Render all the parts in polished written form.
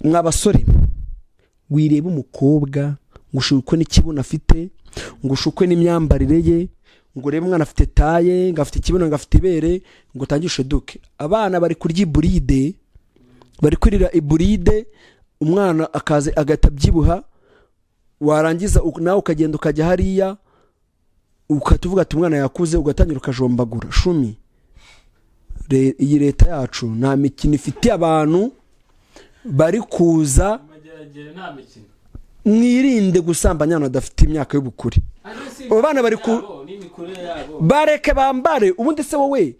Mwa basore, wireba umukobwa ngo ushukwe n'ikibuno afite, ngo ushukwe n'imyambarire ye, ngo urebe umwana afite taille, ngo afite ikibuno, ngo afite ibere, ngo utangire ushiduke. Abana bari kurya iburide, bari kwirira iburide, umwana akaza agahita abyibuha, warangiza nawe ukagenda ukajya hariya, ukahita uvuga ati umwana yakuze, ugatangira ukajombagura shumi. Iyi leta yacu nta mikino ifitiye abantu bari kuza. Mageragere nta mikino. Mwirinde gusambanya abantu badafite imyaka y'ubukure. Abo bana bari Yabo, n'imikurire yabo. Bareke bambare. Ubundi se wowe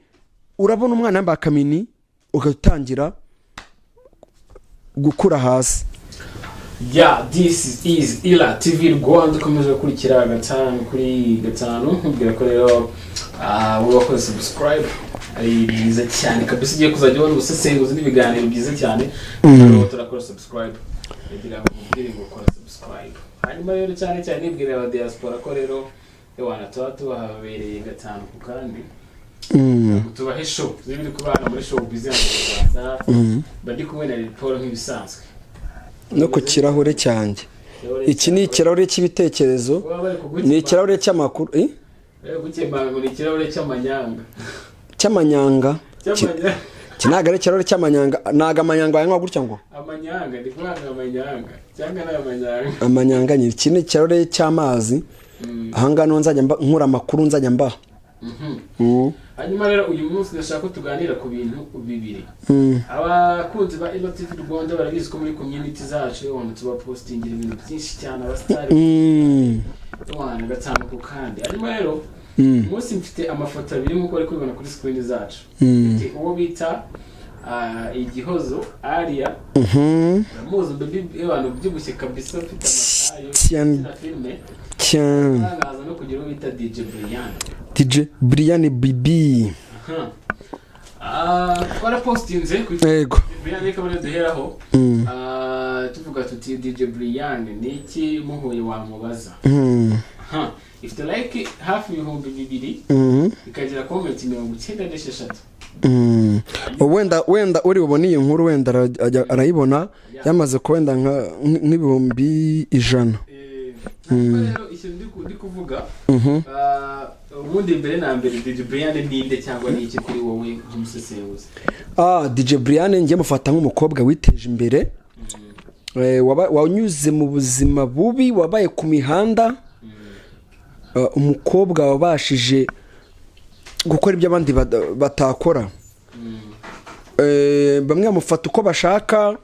urabona umwana yambaye akamini, ugatangira gukura hasi? Yeah, this is Ila TV Rwanda. Ukomeje gukurikira gatanu kuri gatanu. Nkubwira ko rero wowe wakoze subscribe ari byiza cyane kabisa, ugiye kuzajya ubona ubusesenguzi n'ibiganiro byiza cyane. Rero turakora subscribe, kugira ngo nkubwire ngo kora subscribe. Hanyuma rero cyane cyane nibwira aba diaspora ko rero ewana tuba tubahabereye gatanu ku kandi, tubahe show ziri kubana muri show business mu Rwanda. Bari kumwe na Lil Paul nk'ibisanzwe. No ku kirahure cyanjye. Iki ni ikirahure cy'ibitekerezo. Baba bari kugukema. Ni ikirahure cy'amakuru, eh? Bari gukemanga ngo ni ikirahure cy'amanyanga. Cy'amanyanga. Cy'amanyanga. Iki ntabwo ari ikirahure cy'amanyanga, ntabwo amanyanga wayanywa gutya ngo. Amanyanga, ndi kuvuga amanyanga cyangwa ni amanyanga. Amanyanga nyine. Iki ni ikirahure cy'amazi. Ahangaha niho nzajya nkura amakuru nzajya mbaha. Hanyuma rero uyu munsi ndashaka ko tuganira ku bintu bibiri. Abakunzi ba Elo TV Rwanda barabizi ko muri community zacu abantu tubapostingira ibintu byinshi cyane, abasitari wana gatanu ku kandi. Hanyuma rero umunsi mfite amafoto abiri nk'uko bari kubibona kuri screen zacu. Mfite uwo bita Igihozo Alia. Uramuzi, baby abantu ubyibushye kabisa, ufite amatayo, Cyane. ukina filime. Cyane. Nkaza no kugira uwo bita DJ Brian. DJ Brian Bibi. Aha. Twarapostinze kuri Brian, reka bari duheraho. Tuvuga tuti DJ Brian ni iki muhuye wamubaza? Aha. Ifite like hafi 2000, ikagira comment 96. Wenda uri bubone iyi nkuru, wenda arayibona yamaze kuba wenda nk'100,000. Hanyuma rero ikintu ndi kuvuga, ubundi mbere na mbere DJ Brian ninde cyangwa ni iki kuri wowe nk'umusesenguzi? DJ Brian njye mufata nk'umukobwa witeje imbere, wanyuze mu buzima bubi, wabaye ku mihanda, umukobwa wabashije gukora ibyo abandi batakora. Bamwe bamufata uko bashaka,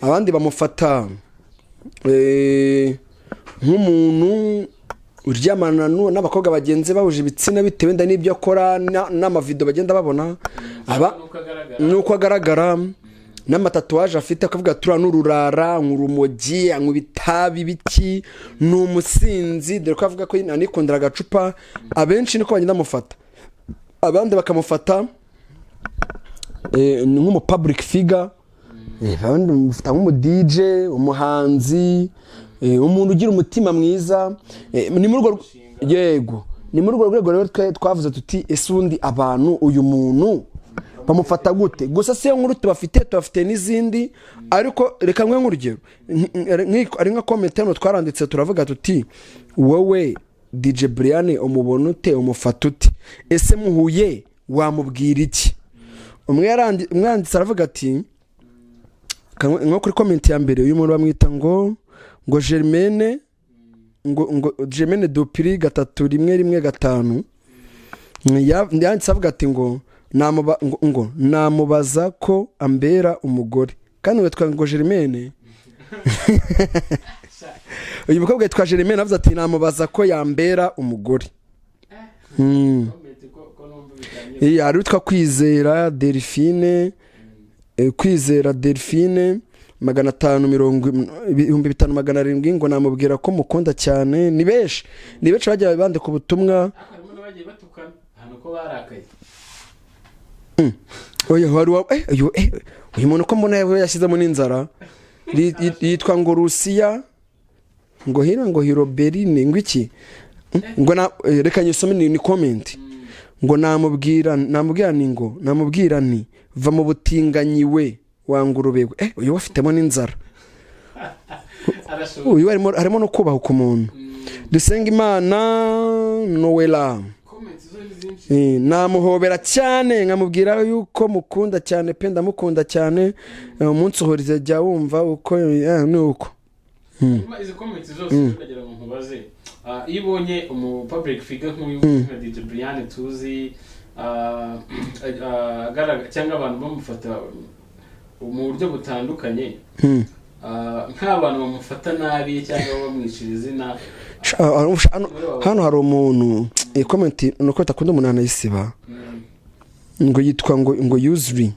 abandi bamufata nk'umuntu uryamana n'abakobwa bagenzi bahuje ibitsina, bitewe wenda n'ibyo akora n'amavido bagenda babona aba nuko agaragara. Nuko agaragara n'amatatouage afite, akavuga turiya n'ururara, anywa urumogi, anywa ibitabi, biki, ni umusinzi, dore ko avuga ko anikundira agacupa. Abenshi niko bagenda bamufata, abandi bakamufata ni nk'umu public figure, abandi bamufata nk'umu DJ, umuhanzi, umuntu ugira umutima mwiza. Ni muri urwo, yego, ni muri urwo rwego rero twe twavuze tuti ese ubundi abantu uyu muntu bamufata gute? Gusa si yo nkuru tubafite, tubafite n'izindi, ariko reka nguhe nk'urugero. Ari nka comment hano twaranditse, turavuga tuti wowe DJ Brian umubona ute, umufata ute, ese muhuye wamubwira iki? Umwe yanditse aravuga ati nko kuri comment ya mbere, uyu muntu bamwita ngo Germaine, ngo Germaine Dupiri 31115, yanditse avuga ati ngo ngo namubaza ko ambera umugore. Kandi witwa ngo Germaine, uyu mukobwa yitwa Germaine, avuze ati namubaza ko yambera umugore. Comment ko numva bitangiye. Hari witwa Kwizera Delphine, Kwizera Delphine 550 5700, ngo namubwira ko mukunda cyane. Ni benshi, ni benshi bagiye bandika ubutumwa. Ariko harimo n'abagiye batukana ahantu ko barakaye. Oya, wari wa uyu muntu ko mbona yashyizemo n'inzara. Yitwa ngo Rusiya, ngo hino ngo Hiroberine, ngo iki, ngo na reka nyisome, ni comment. Ngo namubwira ni ngo namubwira nti va mu butinganyi we wa ngurube we. Uyu we afitemo n'inzara. Arashoboye. Uyu harimo no kubahuka umuntu. Dusenga Imana Noella. Comments zo ni zinshi. Namuhobera cyane, nkamubwira yuko mukunda cyane pe, ndamukunda cyane. Umunsi uhurize, jya wumva uko ni uko. Hanyuma izi comments zose ndagira ngo nkubaze. Iyo ubonye umu public figure nk'uyu nka DJ Brian tuzi, cyangwa abantu bamufata mu buryo butandukanye, nk'abantu bamufata nabi cyangwa bamwicira izina. Hano hari umuntu, iyi comment ni uko batakunda umuntu anayisiba. Ngo yitwa ngo yuzuri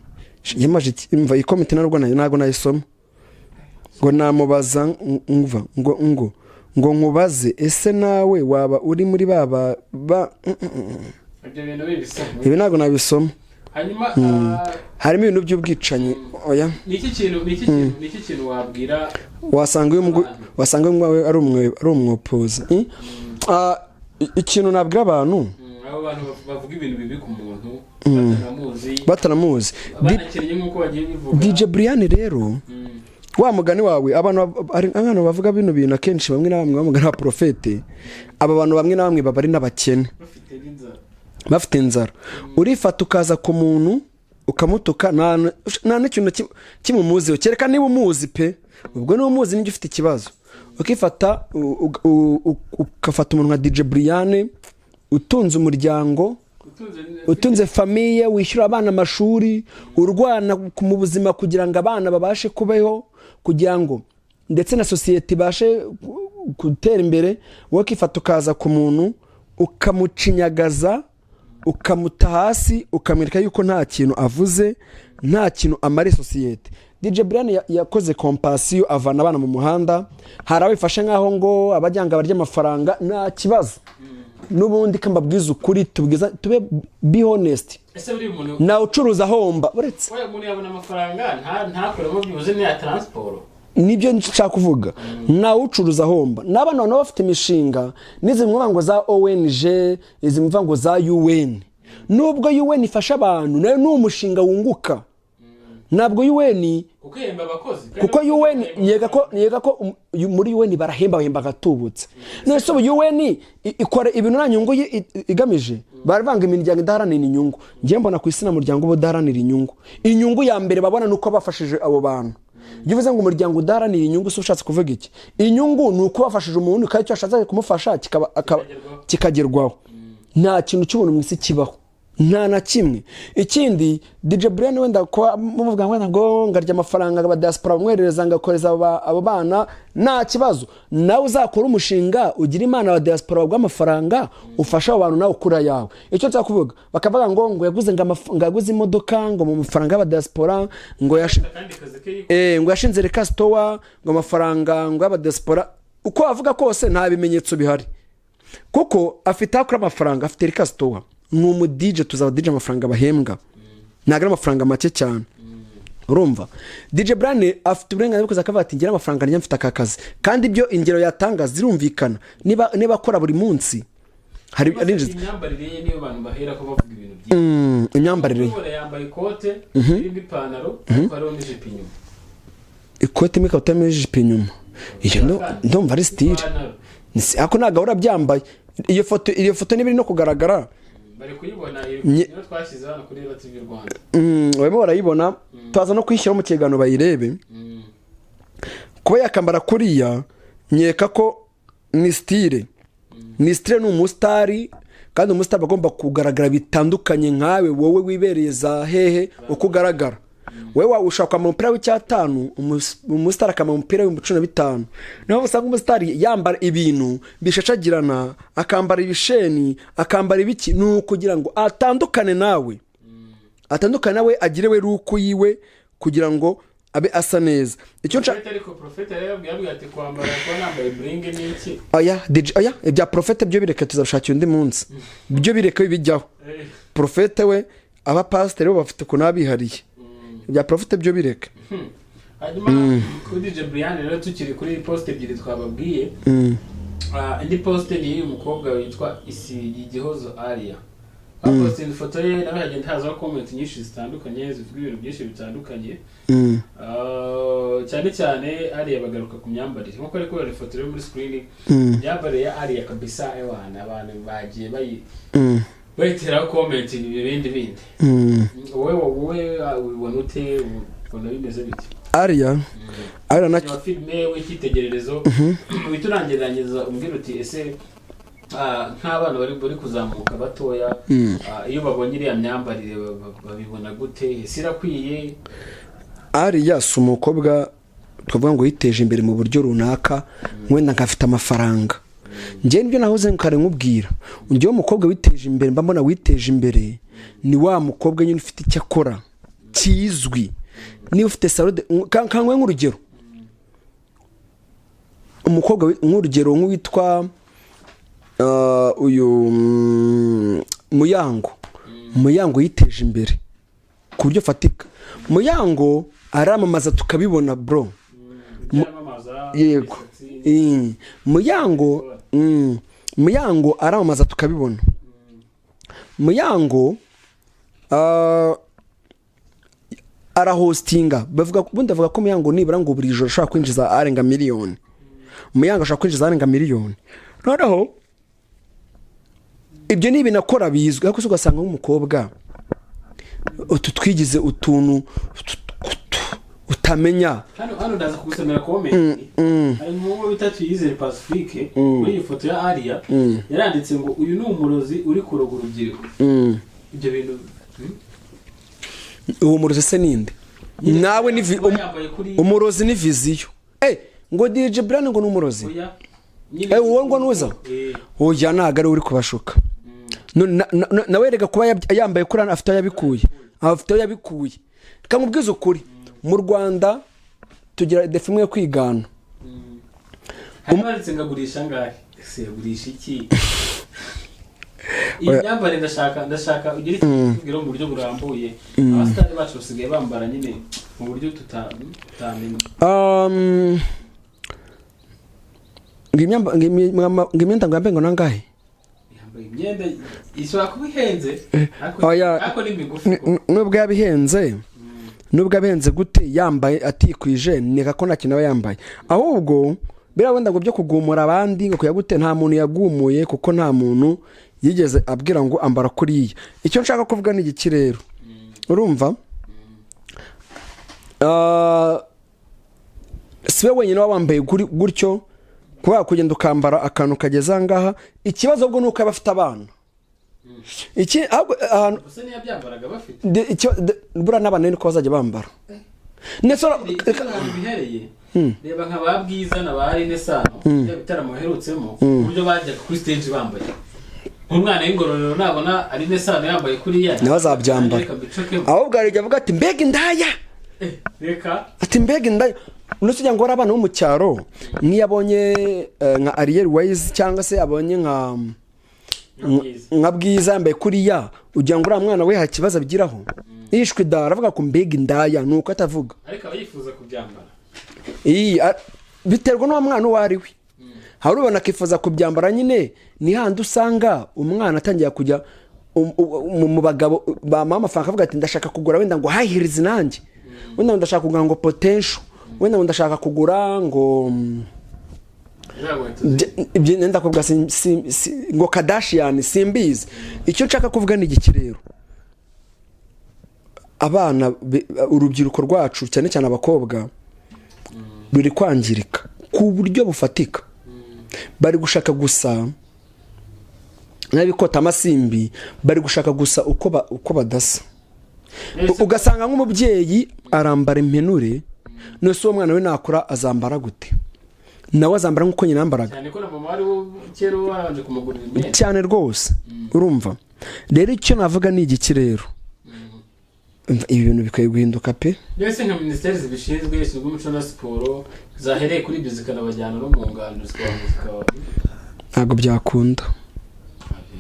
yamaje imva. Iyi comment ntabwo nayisoma. Ngo namubaza, umva, ngo nkubaze, ese nawe waba uri muri ba Ibyo bintu bibisa. Ibi ntabwo nabisoma. Hanyuma Harimo ibintu by'ubwicanyi, oya. Ni iki kintu wabwira Wasanga uyu mugwi ari umwopoza. Ikintu nabwira abantu, Abo bantu bavuga ibintu bibi ku muntu batanamuzi, batanamuzi. Banakennye nk'uko bagiye bivuga. DJ Brian rero, wa mugani wawe, abantu hari abantu bavuga bino bintu akenshi, bamwe na bamwe bamugana wa porofete. Aba bantu bamwe na bamwe baba ari n'abakene, bafite n'inzara. Bafite inzara. Urifata ukaza ku muntu ukamutuka, nta n'ikintu na kimwe umuziho, kereka niba umuzi pe. Ubwo niba umuzi nibyo ufite ikibazo. Ukifata ugafata umuntu nka DJ Brian utunze umuryango, utunze utunze famille, wishyura abana amashuri, urwana mu buzima kugira ngo abana babashe kubaho, kugira ngo ndetse na sosiyete ibashe gutera imbere, wowe ukifata ukaza ku muntu ukamucinyagaza, ukamuta hasi, ukamwereka yuko nta kintu avuze, nta kintu amara sosiyete. DJ Brian yakoze compassion, avana abana mu muhanda. Hari abifashe nk'aho ngo abajyanga barya amafaranga. Nta kibazo n'ubundi, ko mbabwiza ukuri, tubwiza, tube be honest. Ese buri muntu Nawe ucuruza ahomba uretse we umuntu yabona amafaranga ntakoremo byibuze n'iya transport? Nibyo nshaka kuvuga, nawe ucuruza ahomba. N'abana nabo bafite imishinga n'izi mvuga ngo za ONG, izi mvuga ngo za UN. Nubwo UN ifasha abantu, nayo ni umushinga wunguka. Ntabwo UN kuko ihemba abakozi. Kuko UN yega ko muri UN barahemba, bahemba agatubutse. None se ubu UN ikora ibintu nta nyungu igamije? Baravanga imiryango idaharanira inyungu. Njye mbona ku isi nta muryango uba udaharanira inyungu. Inyungu ya mbere babona ni uko bafashije abo bantu. Iyo uvuze ngo umuryango udaharanira inyungu, se ushatse kuvuga iki? Inyungu ni uko bafashije umuntu kandi icyo ashatse kumufasha Kikagerwaho. Kikagerwaho. Nta kintu cy'ubuntu mu isi kibaho, nta na kimwe. Ikindi, DJ Brian, wenda kuba muvuga ngo wenda ngo ngarya amafaranga aba diaspora bamwoherereza, ngakoreza abo bana, nta kibazo. Nawe uzakora umushinga, ugira imana aba diaspora baguha amafaranga, ufasha abo bantu, nawe ukura yawe. Icyo nshaka kuvuga, bakavuga ngo yaguze ngo yaguze imodoka ngo mu mafaranga y'aba diaspora, ngo Akandi kazi ke yikora. Ngo yashinze liquor store ngo amafaranga ngo y'aba diaspora. Uko avuga kose nta bimenyetso bihari, kuko afite aho akura amafaranga, afite liquor store, ni umu DJ. Tuzaba DJ amafaranga bahembwa ntabwo ari amafaranga make cyane. Urumva, DJ Brian afite uburenganzira bwo kuza akavuga ati: "Ngira amafaranga njya mfite aka kazi." Kandi ibyo ingero yatanga zirumvikana, niba akora buri munsi hari arinjiza. Imyambarire ye niyo abantu bahera ko bavuga ibintu byinshi. Imyambarire ye. Ubona yambaye ikote ririmo ipantaro, ariko hariho n'ijipo inyuma. Ikote imwe ikabutura n'ijipo inyuma, iyo ndumva ari style. Ipantaro. Ariko ntabwo ahora abyambaye. Iyo foto niba iri no kugaragara, Bari kuyibona iri niyo twashyize hano kuri Reba TV Rwanda. Barimo barayibona, tuza no kuyishyiraho mu kiganiro bayirebe. Kuba yakambara kuriya, nkeka ko ni style, ni style, ni umusitari, kandi umusitari aba agomba kugaragara bitandukanye. Nkawe wowe wibereye za hehe, uko ugaragara wowe, waba ushobora kwambara umupira w'icyatanu, umusitari akambara umupira wa 15,000. Niyo mpamvu usanga umusitari yambara ibintu bishashagirana, akambara ibisheni, akambara ibiki, ni ukugira ngo atandukane nawe, atandukane nawe, agire we look yiwe kugira ngo abe asa neza. Icyo nshaka Prophet, ariko Prophet yari yabwiye ati kwambara, kuba nambaye bling ni iki? Oya DJ, oya, ibya Prophet byo bireke, tuzabishakira undi munsi. Byo bireke bijyaho. Prophet we, abapasiteri bo bafite ukuntu baba bihariye. Ibya Prophet byo bireke. Hanyuma kuri DJ Brian rero, tukiri kuri post ebyiri twababwiye, indi post ni iy'uyu mukobwa witwa Isi Igihozo Alia. Bapostinze ifoto ye, nawe hagenda hazaho comment nyinshi zitandukanye zivuga ibintu byinshi bitandukanye. Cyane cyane Ariya bagaruka ku myambarire, nkuko ari kubera ifoto iri muri screen. Imyambarire ya Ariya kabisa, ewana, abantu bagiye bayiteraho comment ibindi bindi. Wowe ubibona ute? Ubona bimeze bite? Ariya na Wa filime w'icyitegererezo, uhita urangirangiza umbwira uti: ese nk'abana bari kuzamuka batoya, iyo babonye iriya myambarire babibona gute? Ese irakwiye? Ariya si umukobwa twavuga ngo yiteje imbere mu buryo runaka, wenda nkafite amafaranga. Njyewe nibyo nahoze kare nkubwira, njyewe umukobwa witeje imbere mba mbona witeje imbere ni wa mukobwa nyine ufite icyo akora kizwi. Niba ufite salon de, kanguhe nk'urugero, umukobwa nk'urugero nk'uwitwa uyu Muyango. Muyango yiteje imbere ku buryo fatika. Muyango aramamaza tukabibona, bro. Byamamaza. Yego. Imisatsi. Muyango aramamaza tukabibona. Muyango arahostinga. Bavuga, ubundi avuga ko Muyango nibura ngo buri joro ashobora kwinjiza arenga miliyoni. Muyango ashobora kwinjiza arenga miliyoni. Noneho ibyo ni ibintu akora bizwi, ariko se ugasanga nk'umukobwa utu twigize utuntu utamenya. Hano ndaza kugusomera comment. Hari nk'uwo bita Tuyizere Pacifique, kuri iyi foto ya Ariya yaranditse ngo: "Uyu ni umurozi uri kuroga urubyiruko." Ibyo bintu, Uwo murozi se ninde nawe ni Kuba yambaye kuri Umurozi ni viziyo. Ngo DJ Brian ngo ni umurozi? Oya. Nyine. Uwo ngo nuza? Eh. Oya, ntabwo ari we uri kubashuka. None nawe rega kuba yambaye kuriya afite aho yabikuye, afite aho yabikuye. Reka nkubwize ukuri, mu Rwanda tugira défaut imwe yo kwigana. Hari banditse ngo: "Agurisha angahe? Ese agurisha iki?" Iyi Oya. myambarire, ndashaka ugire ikintu utubwira mu buryo burambuye. Abasitari bacu basigaye bambara nyine mu buryo tutamenya. Ngo imyenda ngo yambaye ngo nangahe? Yambaye imyenda ishobora kuba ihenze, ariko Oya. ariko ni migufi. Nubwo yaba ihenze, nubwo abenze gute, yambaye atikwije, neka ko nta kintu aba yambaye. Ahubwo biriya wenda ngo byo kugumura abandi, ngo kuya gute, nta muntu yagumuye, kuko nta muntu yigeze abwira ngo ambara kuriya. Icyo nshaka kuvuga ni igiki rero? Urumva, si we wenyine waba wambaye gutyo, kubera kugenda ukambara akantu kageze aha ngaha. Ikibazo ubwo ni uko aba afite abana. Iki ahubwo ahantu Gusa niyo byambaraga bafite buriya n'abana niko bazajya bambara. Ndetse Icyo ahantu bihereye, reba nka ba Bwiza na ba Aline Sano, bya bitaramo baherutsemo, uburyo bajyaga kuri stage bambaye. Nk'umwana w'Ingororero nabona Aline Sano yambaye kuriya, Nawe azabyambara. Reka mbicokemo. Ahubwo hari igihe avuga ati: "Mbega indaya!" Reka. Ati: "Mbega indaya!" Uno ugira ngo ari abana bo mu cyaro, nk'iyo abonye nka Ariel Wayz cyangwa se abonye nka Bwiza. Nka Bwiza yambaye kuriya, ugira ngo uriya mwana we hari ikibazo abigiraho? Yishwe idara, aravuga ko mbega indaya, ni uko atavuga. Ariko aba yifuza kubyambara. Iyi, biterwa n'uwo mwana uwo ari we. Hari ubona akifuza kubyambara nyine, ni handi usanga umwana atangiye kujya mu bagabo bamuha amafaranga, akavuga ati: "Ndashaka kugura wenda ngo high heels nanjye, wenda ngo ndashaka kugura ngo potential, wenda ngo ndashaka kugura ngo Ziriya nkweto ibyo nenda kuvuga ngo Kardashian." Simbizi. Icyo nshaka kuvuga ni igiki rero? Abana urubyiruko rwacu, cyane cyane abakobwa, ruri kwangirika ku buryo bufatika. Bari gushaka gusa n'abikota amasimbi, bari gushaka gusa uko badasa. Ugasanga nk'umubyeyi arambara impenure, none se uwo mwana we nakura azambara gute? Nawe azambara nk'uko nyina yambaraga. Cyane ko na mama wari wo kera warabanje kumugurira imyenda. Cyane rwose. Urumva rero, icyo navuga ni igiki rero? Umva, ibi bintu bikwiye guhinduka pe. Mbese nka minisiteri zibishinzwe, zishinzwe umuco na siporo, zahereye kuri ibyo zikanabajyana no mu ngando, zikaba Ntabwo byakunda.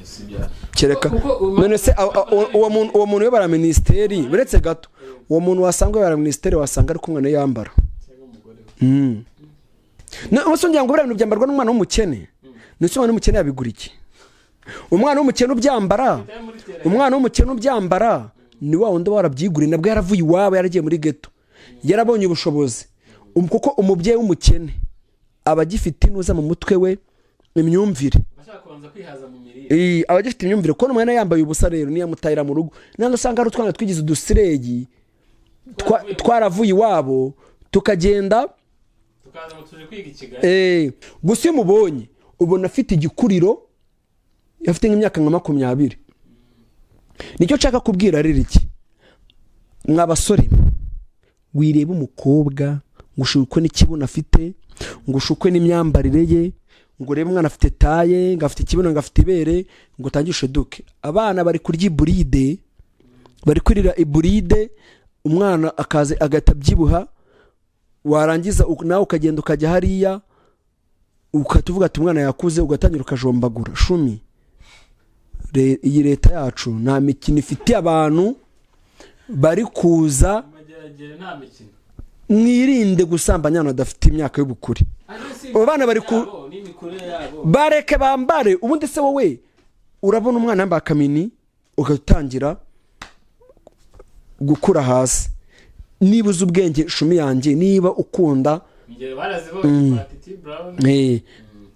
Si bya- Kereka Kuko none se uwo muntu uyobora minisiteri, uretse gato, uwo muntu wasanga uyobora minisiteri, wasanga ari kumwe nawe yambara. Cyangwa umugore we. Ubuse ngira ngo biriya bintu byambarwa n'umwana w'umukene? Ndetse umwana w'umukene yabigura iki? Umwana w'umukene ubyambara, umwana w'umukene ubyambara ni wa wundi uba warabyiguriye, nabwo yaravuye iwabo, yaragiye muri ghetto, yarabonye ubushobozi. Kuko umubyeyi w'umukene aba agifite inuza mu mutwe we, imyumvire. Bashaka kubanza kwihaza mu mirire. Aba agifite imyumvire. Kubona umwana yambaye ubusa rero niyamutahira mu rugo, ntabwo usanga hari utwana twigize uduslay, twaravuye iwabo tukagenda, tukaza ngo tuje kwiga i Kigali. Gusa iyo umubonye ubona afite igikuriro, afite nk'imyaka nka 20. Nicyo nshaka kubwira rero iki: mwa basore, wireba umukobwa ngo ushukwe n'ikibuno afite, ngo ushukwe n'imyambarire ye, ngo urebe umwana afite taille, ngo afite ikibuno, ngo afite ibere, ngo utangire usheduke. Abana bari kurya iburide, bari kwirira iburide, umwana akaza agahita abyibuha, warangiza nawe ukagenda ukajya hariya, ukahita uvuga ati umwana yakuze, ugatangira ukajombagura shumi. Iyi leta yacu nta mikino ifitiye abantu bari kuza. Mageragere nta mikino. Mwirinde gusambanya abantu badafite imyaka y'ubukure. Ariko si Abo bana bari yabo n'imikurire yabo. Bareke bambare. Ubundi se wowe urabona umwana yambaye akamini ugatangira gukura hasi? Niba uzi ubwenge, shumi yanjye, niba ukunda Ingero barazibonye kwa Titi Brown.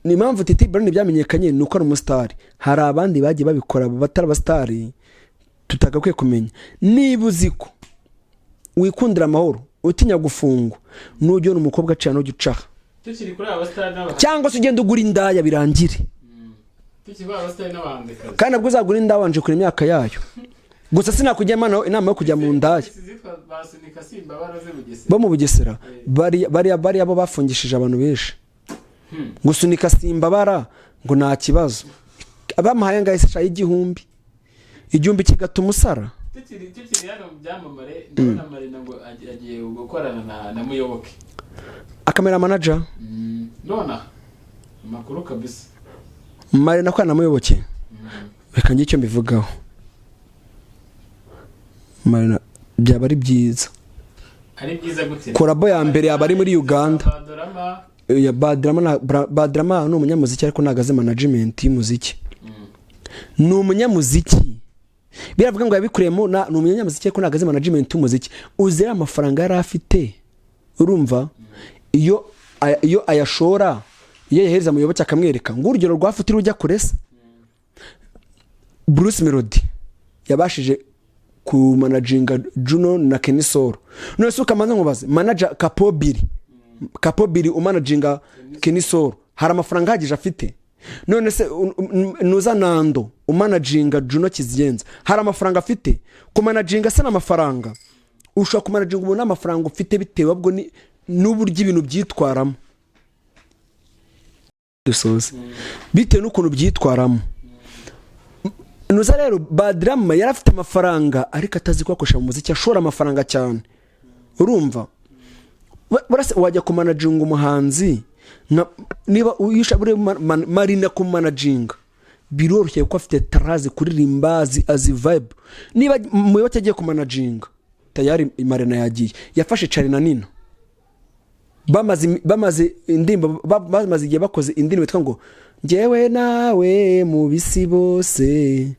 Ni impamvu Titi Brown byamenyekanye ni uko ari umusitari. Hari abandi bagiye babikora batari abasitari tutagakwiye kumenya. Niba uzi ko wikundira amahoro, utinya gufungwa, nujya ubona umukobwa aciye, nujya ucaha. Tukiri kuri aba basitari n'abahanzi. Cyangwa se ugenda ugura indaya birangire. Tukiri kuri aba basitari n'abahanzikazi. Kandi nabwo uzagura indaya wanje kure imyaka yayo. Gusa sinakugira inama yo kujya mu ndaya. Zitwa basunika simba baraze Bugesera. Bo mu Bugesera, bariya bo bafungishije abantu benshi. Gusunika simbabara ngo nta kibazo, bamuhaye angahe se? Shayi 1000, 1000 kigatuma usara. Tukiri hano mu byamamare, ndabona Marina ngo agiye gukorana na Muyoboke. Akamera manager. Nona amakuru kabisa. Marina ko Muyoboke, reka ngire icyo mbivugaho. Marina byaba ari byiza. Ari byiza gute? Collabo ya mbere yaba ari muri Uganda. Badorama. Ya Badrama Badrama ni umunyamuziki, ariko ntabwo azi management y'umuziki. Ni umunyamuziki, biravuga ngo yabikuriyemo ni umunyamuziki, ariko ntabwo azi management y'umuziki. Uzera amafaranga yari afite, urumva iyo ayashora, iyo yahereza Muyoboke akamwereka ngo urugero rwa futiri ujya kure se. Bruce Melody yabashije kumanaginga Juno na Kenny Sol. None se ukamanza nkubaze, manager Kapobiri, Kapobiri umanaginga Kenny Sol, hari amafaranga ahagije afite? None se nuza Nando umanaginga Juno Kizigenza, hari amafaranga afite? Kumanaginga se n'amafaranga? Ushobora kumanaginga ubona amafaranga ufite bitewe ahubwo n'uburyo ibintu byitwaramo. Dusoze bitewe n'ukuntu byitwaramo. Nuza rero Badrama yari afite amafaranga, ariko atazi kuyakoresha mu muziki, ashora amafaranga cyane. Urumva burase wajya kumanaginga umuhanzi niba uyisha buri Marina, kumanaginga biroroshye kuko afite tarazi kuririmba, azi vibe. Niba Muyoboke agiye kumanaginga, tayari Marina yagiye, yafashe Charly na Nina, bamaze indirimbo, bamaze igihe bakoze indirimbo yitwa ngo "Njyewe nawe mu bisi bose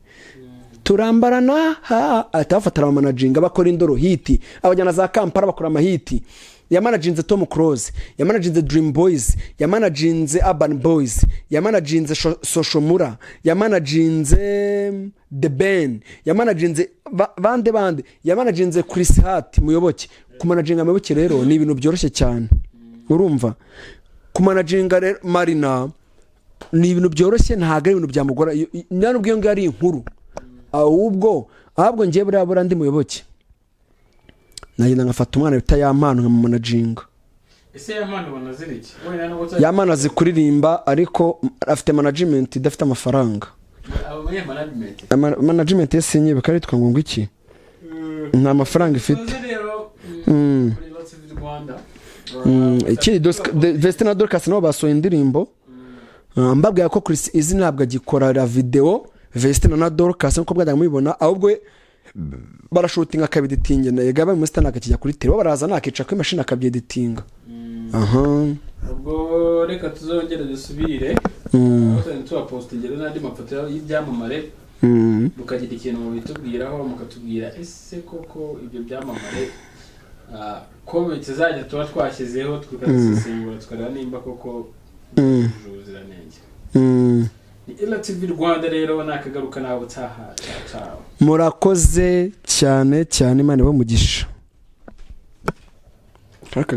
turambarana", ha ahita bafatara abamanaginga, bakora indoro hit, abajyana za Kampala, bakora amahit. Yamanaginze Tom Close, yamanaginze Dream Boys, yamanaginze Urban Boys, yamanaginze Social Mula, yamanaginze The Ben, yamanaginze bande bande, yamanaginze Chris Hat. Muyoboke, kumanaginga Muyoboke rero ni ibintu byoroshye cyane. Urumva kumanaginga rero Marina ni ibintu byoroshye, ntabwo ari ibintu byamugora. Nta nubwo iyo ngiyo ari inkuru. Ahubwo ngiye buriya ndi Muyoboke, nagenda nkafata umwana bita Yampano nkamumanaginga. Ese Yampano ubona ziri iki wenda nubwo Yampano azi kuririmba, ariko afite management idafite amafaranga. Abo muri management. Management ye sinyibuka, yitwa ngo iki, nta mafaranga ifite. Tuzi rero kuri Ira TV Rwanda. Ikindi Vestine na Dorcas nabo basohoye indirimbo. Mbabwira ko Chris Eazy ntabwo agikora video Vestine na Dorcas nkuko bwajyaga mubibona, ahubwo we barashutinga akabeditinga. Yega yabaye umusitari, ntabwo akijya kuri tele, bo baraza nakica kuri mashini akabyeditinga. Aha. Ubwo Reka tuzongere dusubire, aho tuzajya tubapostingira n'andi mafoto y'ibyamamare, mukagira ikintu mubitubwiraho, mukatubwira ese koko ibyo byamamare, comment zajya tuba twashyizeho, tukazisesengura, tukareba nimba koko byujuje ubuziranenge. Ni Ela TV Rwanda rero, nakagaruka nawe utaha. Ciao ciao. Murakoze cyane cyane, Imana ibahe umugisha.